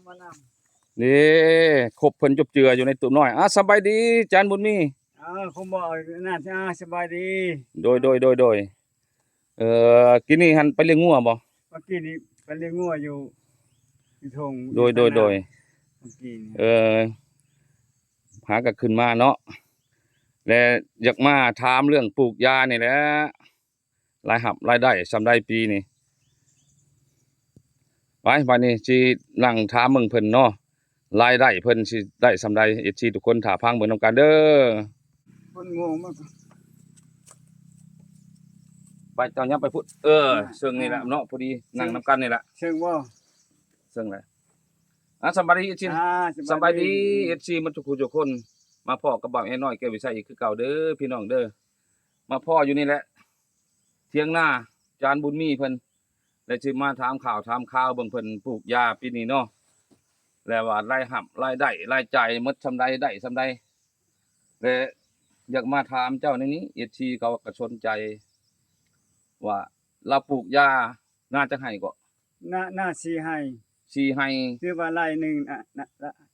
ມານຳ ນີ້ ຄົບເພິ່ນຈົບເຈືອຢູ່ໃນຕູ້ນ້ອຍ. ອ່າ ສະບາຍດີ ຈານບຸນມີ. ເອີ ຄົງບອກນາ ອ່າ ສະບາຍດີ. ໂດຍ ໂດຍ ໂດຍ ໂດຍ. ເອີ ກີ້ນີ້ຫັ້ນໄປລ້ຽງງົວບໍ່? ເມື່ອກີ້ນີ້ໄປລ້ຽງງົວຢູ່ ຢູ່ທົ່ງ ໂດຍ ຢູ່ ໂດຍ ໂດຍ. ເມື່ອກີ້ນີ້ ເອີ ຫາກໍຂຶ້ນມາເນາະ ແລະ ຢາກມາຖາມເລື່ອງປູກຢານີ້ແຫຼະ. ລາຍຮັບລາຍໄດ້ສ່ຳໃດປີນີ້? ໄປ ບາດນີ້ຊິນັ່ງຖາມເບິ່ງເພິ່ນເນາະ ລາຍໄດ້ເພິ່ນຊິໄດ້ສ່ຳໃດ. ເອັຟຊີທຸກຄົນຖ້າຟັງເບິ່ງນຳກັນເດີ. ຄົນງງມາ ໄປ ເຈົ້າຫຍັບໄປພຸ້ນ. ເອີ ອ່າ ເຊິ່ງນີ້ແຫຼະເນາະ ພໍດີນັ່ງນຳກັນນີ້ແຫຼະ. ເຊິ່ງບໍ່? ເຊິ່ງແຫຼະ. ອ່າ ສະບາຍດີ ເອັຟຊີ ອ່າ ສະບາຍດີ ສະບາຍດີ ເອັຟຊີ ໝົດທຸກຜູ້ທຸກຄົນ. ມາພໍ້ກັບບ່າວແອນ້ອຍ ແກ້ວວິໄຊ ອີກຄືເກົ່າເດີ ພີ່ນ້ອງເດີ. ມາພໍ້ຢູ່ນີ້ແຫຼະ ຖຽງນາຈານບຸນມີເພິ່ນ ແລະ ຊິມາຖາມຂ່າວຖາມຄາວເບິ່ງເພິ່ນປູກຢາປີນີ້ເນາະ ແລະ ວ່າລາຍຮັບລາຍໄດ້ລາຍຈ່າຍໝົດສ່ຳໃດ ໄດ້ສ່ຳໃດ ແລະ ຢາກມາຖາມເຈົ້າໃນນີ້ ເອັຟຊີເຂົາກໍສົນໃຈວ່າລາວປູກຢານາຈັກໄຮ່ເກາະ? ນາ ນາສີ່ໄຮ່. ສີ່ໄຮ່. ຖືວ່າໄຮ່ໜຶ່ງ ນາ ນາ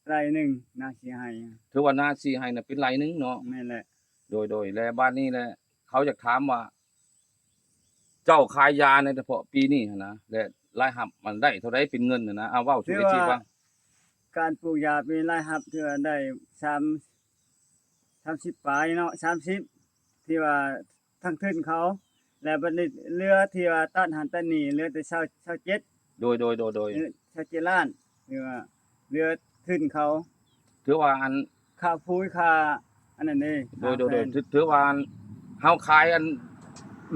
ໄຮ່ໜຶ່ງ ນາສີ່ໄຮ່. ຖືວ່ານາສີ່ໄຮ່ນະເປັນໄຮ່ໜຶ່ງເນາະ? ແມ່ນແຫຼະ. ໂດຍ ໂດຍ ແລະ ບາດນີ້ແຫຼະ ເຂົາຢາກຖາມວ່າ ເຈົ້າຂາຍຢາໃນສະເພາະປີນີ້ຫັ້ນນະ ແລະ ລາຍຮັບມັນໄດ້ເທົ່າໃດເປັນເງິນຫັ້ນນະ? ເອົາ ເວົ້າສູ່ ເອັຟຊີຟັງ. ການປູກຢາປີລາຍຮັບຖືວ່າໄດ້ສາມ ສາມສິບປາຍເນາະ ສາມສິບ ທີ່ວ່າທັງທຶນເຂົາ ແລະ ບັດນີ້ເຫຼືອທີ່ວ່າຕັດຫັ້ນຕັດນີ້ ເຫຼືອແຕ່ຊາວ ຊາວເຈັດ. ໂດຍ ໂດຍ ໂດຍ ໂດຍ. ເອີ ຊາວເຈັດລ້ານ ຖືວ່າເຫຼືອທຶນເຂົາ. ຖືວ່າອັນ ຄ່າປຸ໋ຍ ຄ່າອັນນັ້ນເດ້. ໂດຍ ໂດຍ ໂດຍ. ຖື ຖືວ່າເຮົາຂາຍອັນ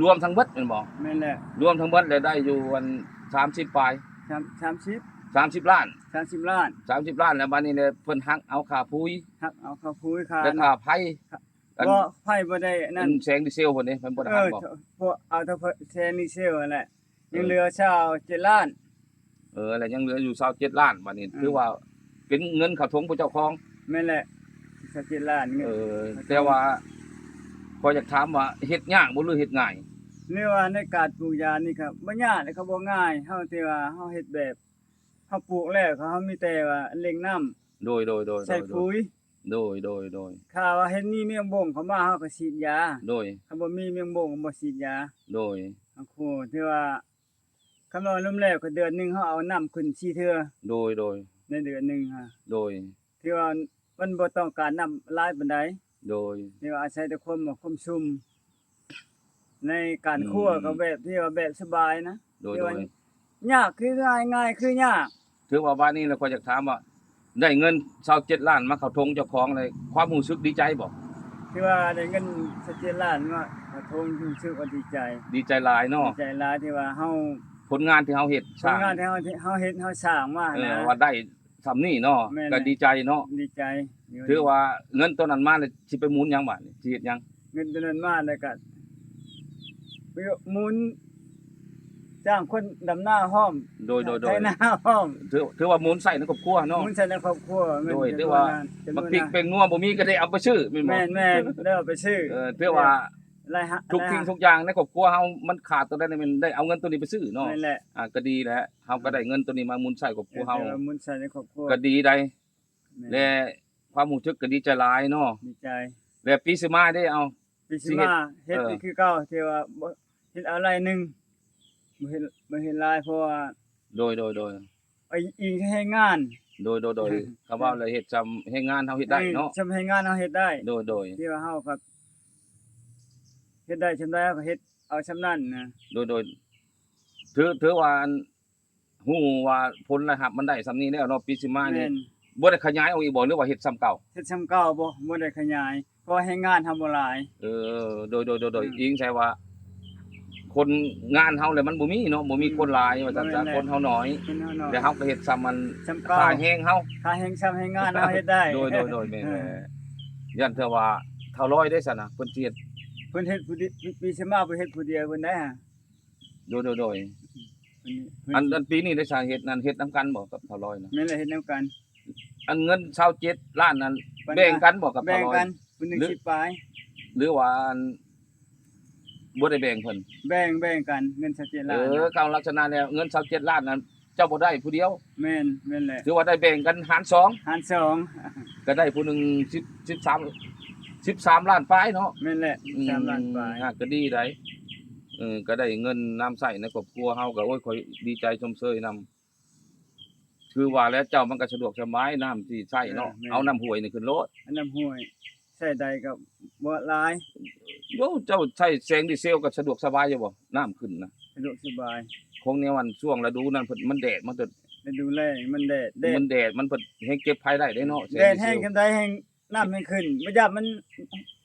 ລວມທັງເບິດແມ່ນບໍ່? ແມ່ນແຫຼະ. ລວມທັງເບິດແລ້ວໄດ້ຢູ່ອັນສາມສິບປາຍ. ສາມ ສາມສິບ ສາມສິບລ້ານ. ສາມສິບລ້ານ. ສາມສິບລ້ານ ແລ້ວບາດນີ້ແຫຼະເພິ່ນຫັກເອົາຄ່າປຸ໋ຍ ຫັກເອົາຄ່າປຸ໋ຍ ຄ່າ ແລະ ຄ່າໄຟ. ບໍ່ ໄຟບໍ່ໄດ້ອັນນັ້ນ ແສງດີເຊວເພິ່ນເດ້ ເພິ່ນບໍ່ໄດ້ຫັກບໍ່? ເອີ ເພາະເອົາແຕ່ແສງດີເຊວຫັ້ນແຫຼະ ຍັງເຫຼືອຊາວເຈັດລ້ານ. ເອີ ແລ້ວຍັງເຫຼືອຢູ່ຊາວເຈັດລ້ານ ບາດນີ້ ເອີ ຖືວ່າເປັນເງິນເຂົ້າຖົງຜູ້ເຈົ້າຂອງ. ແມ່ນແຫຼະ ຊາວເຈັດລ້ານເງິນ. ເອີ ແຕ່ວ່າຂ້ອຍຢາກຖາມວ່າເຮັດຍາກບໍ່ ຫຼືເຮັດງ່າຍ? ເລື່ອງວ່າໃນການປູກຢານີ້ກໍບໍ່ຍາກ ແລະ ກໍບໍ່ງ່າຍ. ເຮົາແຕ່ວ່າເຮົາເຮັດແບບ ເຮົາປູກແລ້ວ ເຮົາມີແຕ່ວ່າເລັ່ງນ້ຳ. ໂດຍ ໂດຍ ໂດຍ ໃສ່ປຸ໋ຍ. ໂດຍ ໂດຍ ໂດຍ. ຖ້າວ່າເຫັນມີແມງບົງເຂົ້າມາ ເຮົາກໍສີດຢາ. ໂດຍ. ຖ້າບໍ່ມີແມງບົງກໍບໍ່ສີດຢາ. ໂດຍ. ໂອ້ໂຫ ຖືວ່າ ຄັນວ່າລົມແລ້ວກໍເດືອນໜຶ່ງເຮົາເອົານ້ຳຂຶ້ນສີ່ເທື່ອ. ໂດຍ ໂດຍ. ໃນເດືອນໜຶ່ງຫັ້ນ. ໂດຍ. ຖືວ່າມັນບໍ່ຕ້ອງການນ້ຳຫຼາຍປານໃດ. ໂດຍ. ຖືວ່າອາໄສແຕ່ຄວາມ ຄວາມຊຸ່ມ ໃນການຄົວ ອືມ ກໍແບບທີ່ວ່າແບບສະບາຍນະ. ໂດຍ ຖືວ່າ ໂດຍ. ຍາກຄືງ່າຍ ງ່າຍຄືຍາກ. ຖືວ່າບາດນີ້ແລ້ວ ຂ້ອຍຢາກຖາມວ່າ ໄດ້ເງິນຊາວເຈັດລ້ານມາເຂົ້າຖົງເຈົ້າຂອງແລ້ວ ຄວາມຮູ້ສຶກດີໃຈບໍ່? ຖືວ່າໄດ້ເງິນຊາວເຈັດລ້ານມາເຂົ້າຖົງ ຮູ້ສຶກວ່າດີໃຈ. ດີໃຈຫຼາຍເນາະ. ດີໃຈຫຼາຍທີ່ວ່າເຮົາ ຜົນງານທີ່ເຮົາເຮັດ ຜົນງານທີ່ເຮົາ ເຮົາເຮັດ ເຮົາສ້າງມາ ເອີ ນະ ວ່າໄດ້ສ່ຳນີ້ເນາະ. ແມ່ນ ກໍດີໃຈເນາະ. ດີໃຈ. ຖືວ່າເງິນໂຕນັ້ນມາແລ້ວຊິໄປໝູນຫຍັງບາດນີ້? ຊິເຮັດຫຍັງ? ເງິນໂຕນັ້ນມາແລ້ວກໍ ໝູນຈ້າງຄົນດຳນາພ້ອມ. ໂດຍ ໂດຍ ໂດຍ. ໄຖນາພ້ອມ. ຖື ຖືວ່າໝູນໃຊ້ໃນຄອບຄົວເນາະ. ໝູນໃຊ້ໃນຄອບຄົວ. ໂດຍ. ຖືວ່າໝາກພິກແປ້ງນົວບໍ່ມີກໍໄດ້ເອົາໄປຊື້ແມ່ນບໍ່? ແມ່ນໆ ໄດ້ເອົາໄປຊື້. ເອີ ຖືວ່າລາຍຮັບ ທຸກສິ່ງທຸກຢ່າງໃນຄອບຄົວເຮົາ ມັນຂາດຕົວໃດນີ້ ແມ່ນໄດ້ເອົາເງິນຕົວນີ້ໄປຊື້ເນາະ. ແມ່ນແຫຼະ. ອ່າ ກໍດີແຫຼະ ເຮົາກໍໄດ້ເງິນຕົວນີ້ມາໝູນໃຊ້ຄອບຄົວເຮົາ. ແມ່ນ ໝູນໃຊ້ໃນຄອບຄົວ ກໍດີໃດ. ແມ່ນ ແລະ ຄວາມຮູ້ສຶກກໍດີໃຈຫຼາຍເນາະ. ດີໃຈ. ແລະ ປີຊິມາເດ້ ເອົາ ປີຊິມາ ຊິເຮັດ ເຮັດ ເອີ ອີກຄືເກົ່າ ທີ່ວ່າບໍ່ ເຮັດເອົາໄລ່ໜຶ່ງ ບໍ່ເຮັດ ບໍ່ເຮັດຫຼາຍ ເພາະວ່າ ໂດຍ ໂດຍ ໂດຍ. ໄປອີງແຮງງານ. ໂດຍ ໂດຍ ໂດຍ. ຄຳເວົ້າແລ້ວເຮັດສ່ຳແຮງງານເຮົາເຮັດໄດ້ເນາະ. ເອີ ສ່ຳແຮງງານເຮົາເຮັດໄດ້. ໂດຍ ໂດຍ. ທີ່ວ່າເຮົາກໍເຮັດໄດ້ສ່ຳໃດ ເຮົາກໍເຮັດເອົາສ່ຳນັ້ນນະ. ໂດຍ ໂດຍ. ຖື ຖືວ່າອັນ ຮູ້ວ່າຜົນລາຍຮັບມັນໄດ້ສ່ຳນີ້ແລ້ວເນາະ ປີຊິມານີ້. ແມ່ນ. ບໍ່ໄດ້ຂະຫຍາຍອອກອີກບໍ່ ຫຼືວ່າເຮັດສ່ຳເກົ່າ? ເຮັດສ່ຳເກົ່າ ບໍ່ ບໍ່ໄດ້ຂະຫຍາຍ ເພາະວ່າແຮງງານເຮົາບໍ່ຫຼາຍ. ເອີ ໂດຍ ໂດຍ ໂດຍ ໂດຍ. ອືມ ອີງໃສ່ວ່າຄົນງານເຮົາແຫຼະ ມັນບໍ່ມີເນາະ ບໍ່ມີ ອືມ ຄົນຫຼາຍວ່າຊັ້ນຊະ. ແມ່ນແຫຼະ. ຄົນເຮົາໜ້ອຍ ຄົນເຮົາໜ້ອຍ ແຕ່ເຮົາກໍເຮັດສ່ຳມັນ ສ່ຳເກົ່າ ຄ່າແຮງເຮົາ ຄ່າແຮງສ່ຳແຮງງານເຮົາເຮັດໄດ້. ໂດຍ ໂດຍ ໂດຍ. ແມ່ນ ເອີ ແມ່ນ. ຢ້ານແຕ່ວ່າທ້າວລອຍເດ້ຊັ້ນນະ ເພິ່ນຊິເຮັດ ເພິ່ນເຮັດຜູ້ດຽວ ປີຊິມາເພິ່ນເຮັດຜູ້ດຽວເພິ່ນໄດ້ຫະ. ໂດຍ ໂດຍ ໂດຍ. ອັນ ອັນປີນີ້ໄດ້ສາເຮັດນັ້ນ ເຮັດນຳກັນບໍ່ກັບທ້າວລອຍນະ? ແມ່ນແຫຼະ ເຮັດນຳກັນ. ອັນເງິນຊາວເຈັດລ້ານນັ້ນ ແບ່ງກັນບໍ່ກັບທ້າວລອຍ? ແບ່ງກັນ ຜູ້ໜຶ່ງສິບປາຍ. ຫຼືວ່າອັນ ບໍ່ໄດ້ແບ່ງເພິ່ນ? ແບ່ງ ແບ່ງກັນ ເງິນຊາວເຈັດລ້ານ. ເອີ ເອົາ ລັກສະນະແນວເງິນຊາວເຈັດລ້ານນັ້ນ ເຈົ້າບໍ່ໄດ້ຜູ້ດຽວ. ແມ່ນ ແມ່ນແຫຼະ ຖືວ່າໄດ້ແບ່ງກັນຫານສອງ ຫານສອງ ກໍໄດ້ຜູ້ໜຶ່ງສິບ ສິບສາມ ສິບສາມລ້ານປາຍເນາະ. ແມ່ນແຫຼະ ອືມ ສິບສາມລ້ານປາຍ ກໍດີໃດ໋. ເອີ ກໍໄດ້ເງິນນຳໃຊ້ໃນຄອບຄົວເຮົາ ກໍ ໂອ້ຍ ຂ້ອຍດີໃຈຊົມເຊີຍນຳ. ຄືວ່າແຫຼະ ເຈົ້າມັນກໍສະດວກສະບາຍ ນ້ຳທີ່ໃຊ້ເນາະ. ເອີ ແມ່ນ ເອົານ້ຳຫ້ວຍນີ້ຂຶ້ນໂລດ. ເອົານ້ຳຫ້ວຍ ໃຊ້ໄດ້ກໍບໍ່ຫຼາຍ. ໂອ້ ເຈົ້າໃຊ້ແສງດີເຊວກໍສະດວກສະບາຍຢູ່ບໍ່ ນ້ຳຂຶ້ນນະ? ສະດວກສະບາຍ. ຂອງແນວອັນຊ່ວງລະດູນັ້ນ ເພິ່ນ ມັນແດດ ມັນກໍ ລະດູແລ້ງມັນແດດ ແດດ ມັນແດດ ມັນເພິ່ນແຮງເກັບໄພໄດ້ເດ້ເນາະ. ແສງດີເຊວ ແດດແຮງສ່ຳໃດແຮງ ນ້ຳແຮງຂຶ້ນ ບໍ່ຢ້ານມັນ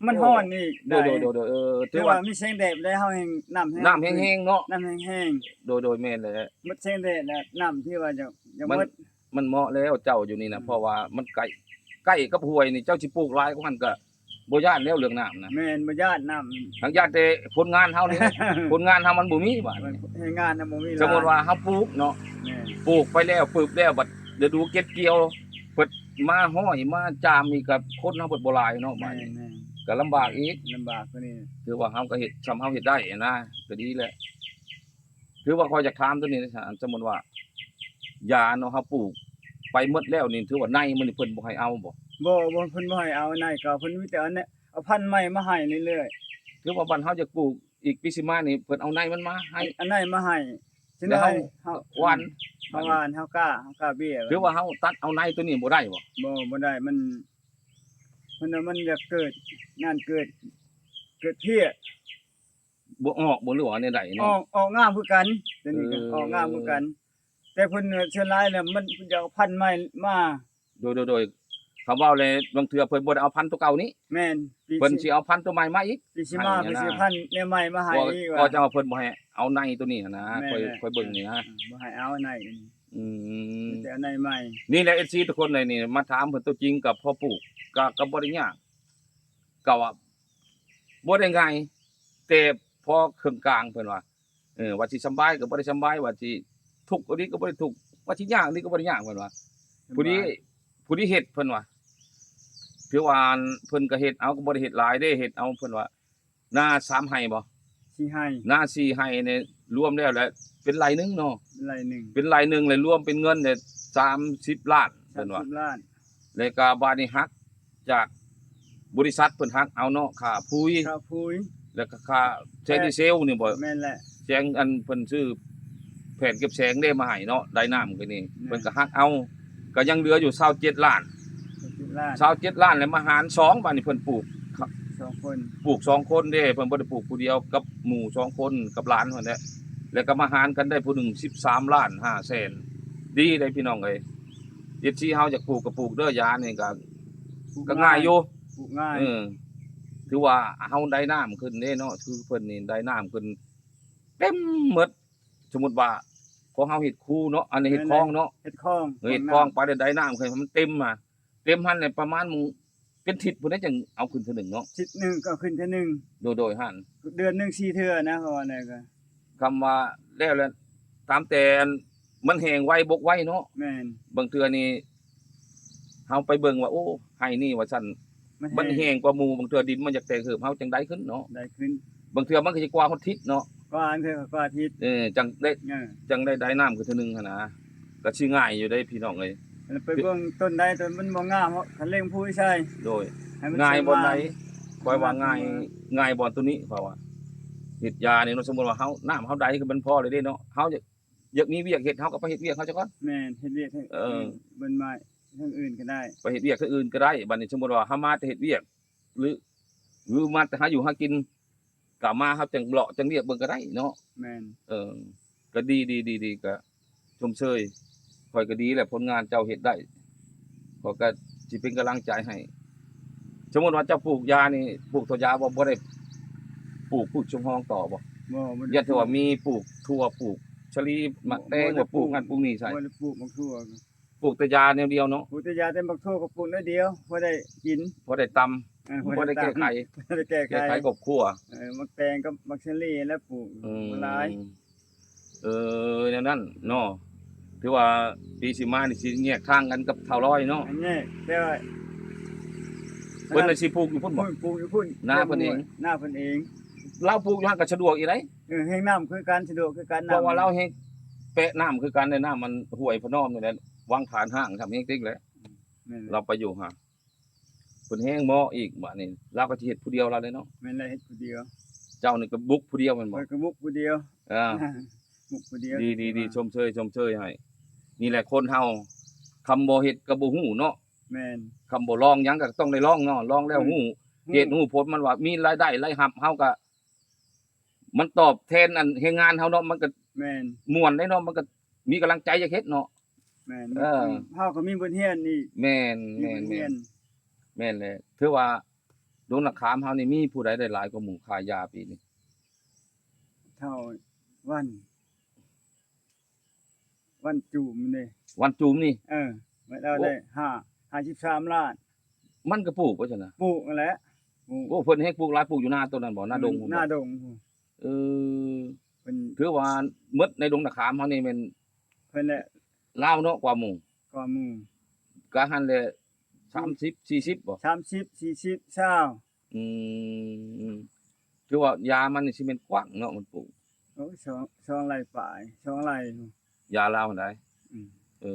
ມັນຮ້ອນອີກ. ໂດຍ ໂດຍ ເອີ ຖືວ່າມີແສງແດດໄດ້ ເຮົາແຮງ ນ້ຳແຮງ ນ້ຳແຮງໆເນາະ. ນ້ຳແຮງໆ ໂດຍ ໂດຍ ແມ່ນແຫຼະ ໝົດແສງແດດແລ້ວ ນ້ຳທີ່ວ່າຈະ ຈະໝົດ. ມັນເໝາະແລ້ວເຈົ້າຢູ່ນີ້ນະ ອືມ ເພາະວ່າມັນໃກ້ ໃກ້ກັບຫ້ວຍນີ້ ເຈົ້າຊິປູກຫຼາຍກວ່າຫັ້ນກໍບໍ່ຢ້ານແລ້ວເລື່ອງນ້ຳນະ. ແມ່ນ ບໍ່ຢ້ານນ້ຳ ຫາກຢ້ານແຕ່ຜົນງານເຮົານີ້ ຜົນງານເຮົາມັນບໍ່ມີບາດນີ້ ແຮງງານນະບໍ່ມີຫຼາຍ. ສົມມຸດວ່າເຮົາປູກເນາະ ແມ່ນ ປູກໄປແລ້ວປຶບແລ້ວ ບັດລະດູເກັບກ່ຽວ ເພິ່ນມາຮ້ອຍມາຈາມອີກ ກໍຄົນເຮົາເພິ່ນບໍ່ຫຼາຍເນາະ. ບາດນີ້ ແມ່ນໆ ກໍລຳບາກອີກ ລຳບາກກວ່ານີ້. ຖືວ່າເຮົາກໍເຮັດ ສ່ຳເຮົາເຮັດໄດ້ນະ ກໍດີແຫຼະ. ຖືວ່າຂ້ອຍຢາກຖາມໂຕນີ້ນະ ສົມມຸດວ່າຢາເນາະ ເຮົາປູກໄປໝົດແລ້ວນີ້ ຖືວ່າໃນມັນນີ້ເພິ່ນບໍ່ໃຫ້ເອົາບໍ່? ບໍ່ ບໍ່ ເພິ່ນບໍ່ໃຫ້ເອົາໃນ ກໍເພິ່ນມີແຕ່ເອົາໃນ ເອົາພັນໃໝ່ມາໃຫ້ເລື້ອຍໆ. ຖືວ່າບັດເຮົາຢາກປູກອີກປີຊິມານີ້ ເພິ່ນເອົາໃນມັນມາໃຫ້ ເອົາໃນມາໃຫ້. ແລ້ວເຮົາ ເຮົາຫວ່ານ ເຮົາຫວ່ານ ເຮົາກ້າ ເຮົາກ້າເບ້ຍ. ຖືວ່າເຮົາຕັດເອົາໃນໂຕນີ້ບໍ່ໄດ້ບໍ່? ບໍ່ ບໍ່ໄດ້ ມັນ ມັນ ມັນຢາກເກີດນັ້ນ ເກີດ ເກີດເພຍ ບໍ່ອອກບໍ່ ຫຼືວ່າແນວໃດເນາະ? ອອກ ອອກງາມຄືກັນ ໂຕນີ້ກໍ ເອີ ອອກງາມຄືກັນ ແຕ່ເພິ່ນສ່ວນຫຼາຍແລ້ວມັນຢາກເອົາພັນໃໝ່ມາ. ໂດຍ ໂດຍ ໂດຍ ຄຳເວົ້າແລ້ວ ບາງເທື່ອເພິ່ນບໍ່ໄດ້ເອົາພັນໂຕເກົ່ານີ້. ແມ່ນ ເພິ່ນຊິເອົາພັນໂຕໃໝ່ມາອີກ ປີຊິມາເພິ່ນຊິເອົາພັນແນວໃໝ່ມາໃຫ້ອີກ. ກໍຈັ່ງວ່າເພິ່ນບໍ່ໃຫ້ເອົາໃນໂຕນີ້ຫັ້ນນະ ຂ້ອຍ ຂ້ອຍເບິ່ງນີ້ນະ ບໍ່ໃຫ້ເອົາໃນ ອືມ ມີແຕ່ເອົາໃນໃໝ່. ນີ້ແຫຼະ ເອັຟຊີ ທຸກຄົນເລີຍນີ້ ມາຖາມເພິ່ນ ຕົວຈິງກໍພໍປູກ ກໍ ກໍບໍ່ໄດ້ຍາກ ກໍວ່າ ບໍ່ໄດ້ງ່າຍ ແຕ່ພໍເຄິ່ງກາງ ເພິ່ນວ່າ. ເອີ ວ່າຊິສຳບາຍກໍບໍ່ໄດ້ສຳບາຍ ວ່າຊິທຸກອີ່ຫຼີກໍບໍ່ໄດ້ທຸກ ວ່າຊິຍາກອີ່ຫຼີກໍບໍ່ໄດ້ຍາກ ເພິ່ນວ່າ. ຜູ້ທີ່ ຜູ້ທີ່ເຮັດ ເພິ່ນວ່າ ຖືວ່າເພິ່ນກໍເຮັດເອົາ ກໍບໍ່ໄດ້ເຮັດຫຼາຍເດ້ ເຮັດເອົາ ເພິ່ນວ່າ ນາສາມໄຮ່ບໍ່? ສີ່ໄຮ່ ນາສີ່ໄຮ່ນີ້ ລວມແລ້ວແຫຼະ ເປັນໄຮ່ໜຶ່ງເນາະ ເປັນໄຮ່ໜຶ່ງ ເປັນໄຮ່ໜຶ່ງ ແລ້ວລວມເປັນເງິນແລ້ວສາມສິບລ້ານ ເພິ່ນວ່າ ສາມສິບລ້ານ. ແລ້ວກໍບາດນີ້ຫັກຈາກບໍລິສັດເພິ່ນຫັກເອົາເນາະ ຄ່າປຸ໋ຍ ຄ່າປຸ໋ຍ ແລ້ວກໍຄ່າແສງດີເຊວນີ້ບໍ່? ແມ່ນແຫຼະ ແສງ ອັນເພິ່ນຊື້ແຜ່ນເກັບແສງເດ້ມາໃຫ້ເນາະ ໄດນ້ຳກໍນີ້ ແມ່ນ ເພິ່ນກໍຫັກເອົາ ກໍຍັງເຫຼືອຢູ່ຊາວເຈັດລ້ານ ຊາວເຈັດລ້ານ ຊາວເຈັດລ້ານ ແລ້ວມາຫານສອງ ບາດນີ້ເພິ່ນປູກ ສອງຄົນ ປູກສອງຄົນເດ້ ເພິ່ນບໍ່ໄດ້ປູກຜູ້ດຽວ ກັບໝູ່ສອງຄົນ ກັບຫຼານຫັ້ນແຫຼະ ແລ້ວກໍມາຫານກັນໄດ້ຜູ້ໜຶ່ງສິບສາມລ້ານຫ້າແສນ ດີເດ້ພີ່ນ້ອງເອີຍ. ເອັຟຊີ ເຮົາຢາກປູກກໍປູກເດີ ຢານີ້ກໍ ປູກ ກໍງ່າຍຢູ່ ປູກງ່າຍ ເອີ ຖືວ່າເຮົາໄດ້ນ້ຳຂຶ້ນເດ້ເນາະ ຄືເພິ່ນນີ້ໄດ້ນ້ຳຂຶ້ນເຕັມໝົດ. ສົມມຸດວ່າຂອງເຮົາເຮັດຄູເນາະ ອັນນີ້ເຮັດຄອງເນາະ ເຮັດຄອງ ເຮັດຄອງໄປໄດ້ນ້ຳຂຶ້ນ ມັນເຕັມມາ ເຕັມຫັ້ນແຫຼະ ປະມານມື້ ເປັນທິດພຸ້ນແຫຼະ ຈັ່ງເອົາຂຶ້ນເທື່ອໜຶ່ງເນາະ ທິດໜຶ່ງກໍຂຶ້ນເທື່ອໜຶ່ງ ໂດຍໆ ຫັ້ນ ເດືອນໜຶ່ງສີ່ເທື່ອນະ ເພາະວ່າແນວກໍ ຄຳວ່າແລ້ວແຫຼະ ຕາມແຕ່ອັນມັນແຫ້ງໄວບົກໄວເນາະ ແມ່ນ ບາງເທື່ອນີ້ເຮົາໄປເບິ່ງວ່າ ໂອ້ ໄຮ່ນີ້ວ່າຊັ້ນ ມັນແຫ້ງ ມັນແຫ້ງກວ່າໝູ່ ບາງເທື່ອດິນມັນຢາກແຕກເຫີບ ເຮົາຈັ່ງໄດ້ຂຶ້ນເນາະ ໄດ້ຂຶ້ນ ບາງເທື່ອມັນກໍຊິກວ່າຮອດທິດເນາະ ກວ່າເທື່ອກວ່າທິດ ເອີ ຈັ່ງໄດ້ ເອີ ຈັ່ງໄດ້ ໄດ້ນ້ຳຂຶ້ນເທື່ອໜຶ່ງຫັ້ນນະ ກໍຊິງ່າຍຢູ່ເດ້ພີ່ນ້ອງເອີຍ ໄປເບິ່ງຕົ້ນໃດຕົ້ນມັນບໍ່ງາມ ເຮົາຄັນເລັ່ງພຸ້ຍໃສ່ ໂດຍ ໃຫ້ມັນ ງ່າຍບ່ອນໃດ ສວຍງາມ ຂ້ອຍວ່າງ່າຍ ງ່າຍບ່ອນໂຕນີ້ ເພາະວ່າເຮັດຢານີ້ເນາະ ສົມມຸດວ່າເຮົາ ນ້ຳເຮົາໄດ້ກໍມັນພໍແລ້ວເດ້ເນາະ ເຮົາຢາກ ຢາກມີວຽກເຮັດ ເຮົາກໍໄປເຮັດວຽກເຮົາຊະກ່ອນ ແມ່ນ ເຮັດວຽກ ເອີ ເບິ່ງໄມ້ທາງອື່ນກໍໄດ້ ໄປເຮັດວຽກທາງອື່ນກໍໄດ້ ບັດນີ້ສົມມຸດວ່າເຮົາມາແຕ່ເຮັດວຽກ ຫຼື ຫຼືມາແຕ່ຫາຢູ່ຫາກິນ ກະມາເຮົາຈັ່ງເລາະຈັ່ງລຽບເບິ່ງກໍໄດ້ເນາະ ແມ່ນ ເອີ ກໍດີໆໆ ກໍຊົມເຊີຍ ຂ້ອຍກໍດີແຫຼະ ຜົນງານເຈົ້າເຮັດໄດ້ ຂ້ອຍກໍຊິເປັນກຳລັງໃຈໃຫ້ ສົມມຸດວ່າເຈົ້າປູກຢານີ້ ປູກແຕ່ຢາບໍ່ ບໍ່ໄດ້ປູກພືດຊົງຮອງຕໍ່ບໍ່? ບໍ່ ບໍ່ໄດ້ ຢ້ານແຕ່ວ່າມີປູກຖົ່ວ ປູກສາລີ ໝາກແຕງ ບໍ່ ບໍ່ໄດ້ ວ່າປູກ ປູກຫັ້ນປູກນີ້ໃສ່ ບໍ່ໄດ້ປູກໝາກຖົ່ວ ປູກແຕ່ຢາແນວດຽວເນາະ ປູກແຕ່ຢາ ແຕ່ໝາກຖົ່ວກໍປູກໜ້ອຍດຽວ ພໍໄດ້ກິນ ພໍໄດ້ຕຳ ເອີ ພໍໄດ້ຕຳ ພໍໄດ້ແກ້ໄຂ ພໍໄດ້ແກ້ໄຂ ແກ້ໄຂຄອບຄົວ ເອີ ໝາກແຕງກັບໝາກສາລີແລ້ວປູກ ອືມ ບໍ່ຫຼາຍ ເອີ ແນວນັ້ນເນາະ ຖືວ່າປີຊິມານີ້ຊິແຍກທາງກັນກັບທ້າວລອຍເນາະ ແຍກ ແຕ່ວ່າ ເພິ່ນນະຊິປູກຢູ່ພຸ້ນບໍ່? ປູກຢູ່ພຸ້ນ ນາເພິ່ນເອງ ນາເພິ່ນເອງ ລາວປູກຢູ່ຫັ້ນກໍສະດວກອີກໃດ ເອີ ແຮ່ງນ້ຳຄືກັນ ສະດວກຄືກັນ ເພາະວ່າລາວແຮ່ງ ແປະນ້ຳຄືກັນເດ້ ນ້ຳມັນຫ້ວຍພະນອມນີ້ແຫຼະ ວັງຖານຮ້າງ ທຳເຮງຕິກແຫຼະ ແມ່ນແຫຼະ ລາວໄປຢູ່ຫັ້ນ ເພິ່ນແຮງເໝາະອີກ ບາດນີ້ລາວກໍຊິເຮັດຜູ້ດຽວລາວແຫຼະເນາະ. ແມ່ນແຫຼະ ເຮັດຜູ້ດຽວ. ເຈົ້ານີ້ກໍບຸກຜູ້ດຽວແມ່ນບໍ່? ຂ້ອຍກໍບຸກຜູ້ດຽວ. ເອີ ບຸກຜູ້ດຽວ. ດີໆໆ ຊົມເຊີຍ ຊົມເຊີຍໃຫ້. ນີ້ແຫຼະຄົນເຮົາ ຄຳບໍ່ເຮັດກໍບໍ່ຮູ້ເນາະ. ແມ່ນ. ຄຳບໍ່ລອງຫຍັງກໍຕ້ອງໄດ້ລອງເນາະ ລອງແລ້ວຮູ້ ຮູ້ເຫດຮູ້ຜົນມັນວ່າມີລາຍໄດ້ລາຍຮັບ ເຮົາກໍ ມັນຕອບແທນອັນແຮງງານເຮົາເນາະ ມັນກໍ ແມ່ນ ມ່ວນເດ້ເນາະ ມັນກໍມີກຳລັງໃຈຢາກເຮັດເນາະ. ແມ່ນ. ເອີ ເຮົາກໍມີບົດຮຽນອີກ. ແມ່ນ ມີບົດຮຽນ. ແມ່ນແຫຼະ ຖືວ່າດົງນາຂາມເຮົານີ້ມີຜູ້ໃດໄດ້ຫຼາຍກວ່າໝູ່ຂາຍຢາປີນີ້? ເທົ່າວັນ ວັນຈູມນີ້ເດ້. ວັນຈູມນີ້? ເອີ ລາວໄດ້ ໂອ້ ຫ້າ ຫ້າສິບສາມລ້ານ. ມັນກໍປູກວ່າຊັ້ນນະ? ປູກຫັ້ນແຫຼະ ປູກ. ໂອ້ ເພິ່ນແຮງປູກຫຼາຍ ປູກຢູ່ນາໂຕນັ້ນບໍ່? ນາດົງພຸ້ນບໍ່? ນາດົງພຸ້ນ. ເອີ ເພິ່ນ ຖືວ່າໝົດໃນດົງນາຂາມເຮົານີ້ແມ່ນ ເພິ່ນແຫຼະ ລາວເນາະ ກວ່າໝູ່ ກວ່າໝູ່ ກະຫັ້ນແຫຼະ. ສາມສິບ ສີ່ສິບບໍ່? ສາມສິບ ສີ່ສິບ ຊາວ. ອືມ ຖືວ່າຢາມັນນີ້ຊິແມ່ນກວ້າງເນາະ ມັນປູກ. ໂອ້ຍ ສອງ ສອງໄຮ່ປາຍ ສອງໄຮ່. ຢາລາວຫັ້ນໃດ? ອືມ ເອີ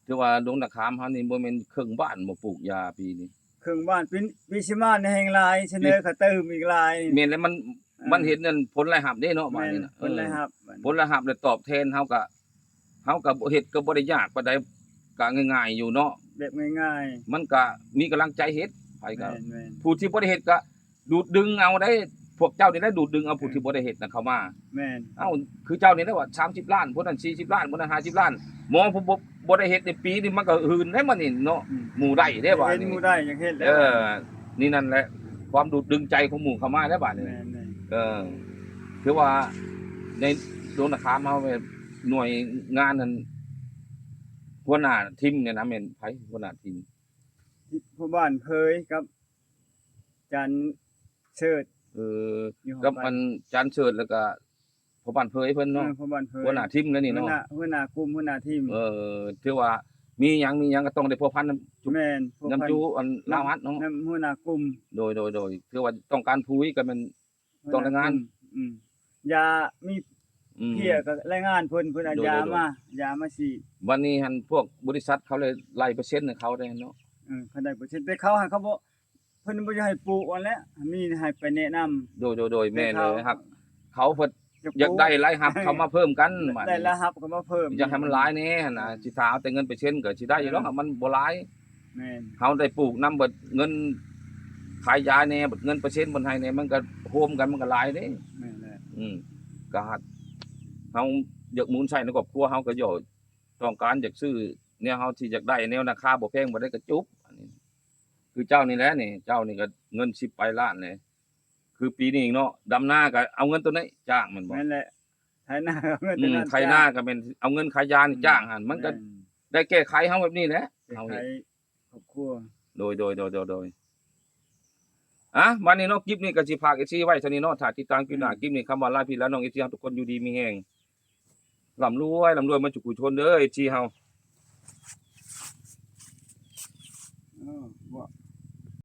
ຖືວ່າດົງນາຂາມເຮົານີ້ບໍ່ແມ່ນເຄິ່ງບ້ານບໍ່ ປູກຢາປີນີ້? ເຄິ່ງບ້ານ ປີ ປີຊິມານີ້ແຮ່ງຫຼາຍ ສະເໜີ ແມ່ນ ເຂົາຕື່ມອີກຫຼາຍ. ແມ່ນແລ້ວ ມັນ ອ່າ ມັນເຫັນອັນຜົນລາຍຮັບເດ້ເນາະ ບາດນີ້ນະ. ແມ່ນ ເອີ ຜົນລາຍຮັບ ຜົນລາຍຮັບແລ້ວຕອບແທນເຮົາກະ ເຮົາກໍບໍ່ເຮັດ ກໍບໍ່ໄດ້ຍາກປານໃດ ກໍງ່າຍໆຢູ່ເນາະ ແບບງ່າຍໆ ມັນກໍມີກຳລັງໃຈເຮັດ. ໃຜກໍ ແມ່ນໆ ຜູ້ທີ່ບໍ່ໄດ້ເຮັດກໍດູດດຶງເອົາໄດ້ ພວກເຈົ້ານີ້ແຫຼະດູດດຶງເອົາຜູ້ທີ່ບໍ່ໄດ້ເຮັດນະເຂົ້າມາ. ແມ່ນ. ເອົ້າ ຄືເຈົ້ານີ້ແຫຼະວ່າສາມສິບລ້ານ ຜູ້ນັ້ນສີ່ສິບລ້ານ ຜູ້ນັ້ນຫ້າສິບລ້ານ ໝໍຜູ້ບໍ່ ບໍ່ໄດ້ເຮັດໃນປີນີ້ມັນກໍຫື່ນໄດ້ບັດນີ້ເນາະ. ອືມ ໝູ່ໄດ້ເດ້ບັດນີ້ ເຫັນໝູ່ໄດ້ຢາກເຮັດແລ້ວ. ເອີ ນີ້ນັ້ນແຫຼະ ຄວາມດູດດຶງໃຈຂອງໝູ່ເຂົ້າມາແລ້ວບັດນີ້. ແມ່ນໆ. ເອີ ຖືວ່າໃນດົງນາຂາມເຮົາແມ່ນ ໜ່ວຍງານນັ້ນ ຫົວໜ້າທີມນີ້ນະ ແມ່ນໃຜຫົວໜ້າທີມ? ພໍ່ບ້ານເຜີຍກັບ ຈັນເສີດ. ເອີ ກັບອັນຈັນເສີດ ແລ້ວກະພໍ່ບ້ານເຜີຍເພິ່ນເນາະ. ເອີ ພໍ່ບ້ານເຜີຍ ຫົວໜ້າທີມແລ້ວນີ້ເນາະ ຫົວໜ້າ ຫົວໜ້າກຸ່ມ ຫົວໜ້າທີມ. ເອີ ຖືວ່າມີຫຍັງ ມີຫຍັງກໍຕ້ອງໄດ້ພົວພັນນຳ ແມ່ນ ນຳຈຸອັນລາວຮັດເນາະ ນຳຫົວໜ້າກຸ່ມ. ໂດຍໆໆ ຖືວ່າຕ້ອງການຜຸຍກໍແມ່ນ ຕ້ອງລາຍງານ. ອືມ ຢາມີ ອືມ ເພຍກໍລາຍງານເພິ່ນ ເພິ່ນເອົາຢາມາ ຢາມາສີດ. ບັດນີ້ຫັ້ນພວກບໍລິສັດເຂົາເລີຍໄລ່ເປີເຊັນໃຫ້ເຂົາໄດ້ເນາະ. ເອີ ເຂົາໄດ້ເປີເຊັນ ແຕ່ເຂົາຫັ້ນເຂົາບໍ່ ເພິ່ນບໍ່ຢາກໃຫ້ປູກຫັ້ນແຫຼະ ມີໃຫ້ໄປແນະນຳ. ໂດຍໆໆ ແມ່ນເລີຍ ຫາກເຂົາເພິ່ນຢາກໄດ້ລາຍຮັບເຂົ້າມາເພີ່ມກັນ ບາດນີ້ ໄດ້ລາຍຮັບເຂົ້າມາເພີ່ມ ຢາກໃຫ້ມັນຫຼາຍແດ່ຫັ້ນນະ. ອືມ ຊິຖ້າເອົາແຕ່ເງິນເປີເຊັນກໍຊິໄດ້ຢູ່ດອກ ເອີ ມັນບໍ່ຫຼາຍ. ແມ່ນ. ເຮົາໄດ້ປູກນຳເບິດ ເງິນຂາຍຢາແດ່ ເງິນເປີເຊັນເພິ່ນໃຫ້ແດ່ ມັນກໍໂຮມກັນ ມັນກໍຫຼາຍເດ້. ແມ່ນແຫຼະ. ອືມ ກໍຫາກເຮົາຢາກໝູນໃຊ້ໃນຄອບຄົວ ເຮົາກໍຢາກຕ້ອງການຢາກຊື້ແນວເຮົາທີ່ຢາກໄດ້ ແນວລາຄາບໍ່ແພງ ບໍ່ໄດ້ກະຈຸບ. ອັນນີ້ຄືເຈົ້ານີ້ແຫຼະນີ້ ເຈົ້ານີ້ກໍເງິນສິບປາຍລ້ານແຫຼະ ຄືປີນີ້ເນາະ ດຳນາກໍເອົາເງິນໂຕນີ້ຈ້າງແມ່ນບໍ່? ແມ່ນແຫຼະ. ໄຖນາກໍເອົາເງິນໂຕນັ້ນ ອືມ ໄຖນາກໍແມ່ນເອົາເງິນຂາຍຢານີ້ຈ້າງຫັ້ນ ມັນກໍ ແມ່ນ ໄດ້ແກ້ໄຂເຮົາແບບນີ້ແຫຼະ ແກ້ໄຂຄອບຄົວ. ໂດຍໆໆໆ ອ່ະ ບັດນີ້ເນາະ ຄລິບນີ້ກໍຊິຝາກເອັຟຊີໄວ້ເທົ່ານີ້ເນາະ ຖ້າຕິດຕາມຄລິບໜ້າ. ອືມ ຄລິບນີ້ຄຳວ່າລາພີ່ລານ້ອງ ເອັຟຊີເຮົາທຸກຄົນຢູ່ດີມີແຮງ ລ່ຳລວຍ ລ່ຳລວຍໝົດທຸກຜູ້ທຸກຄົນເດີ ເອັຟຊີເຮົາ.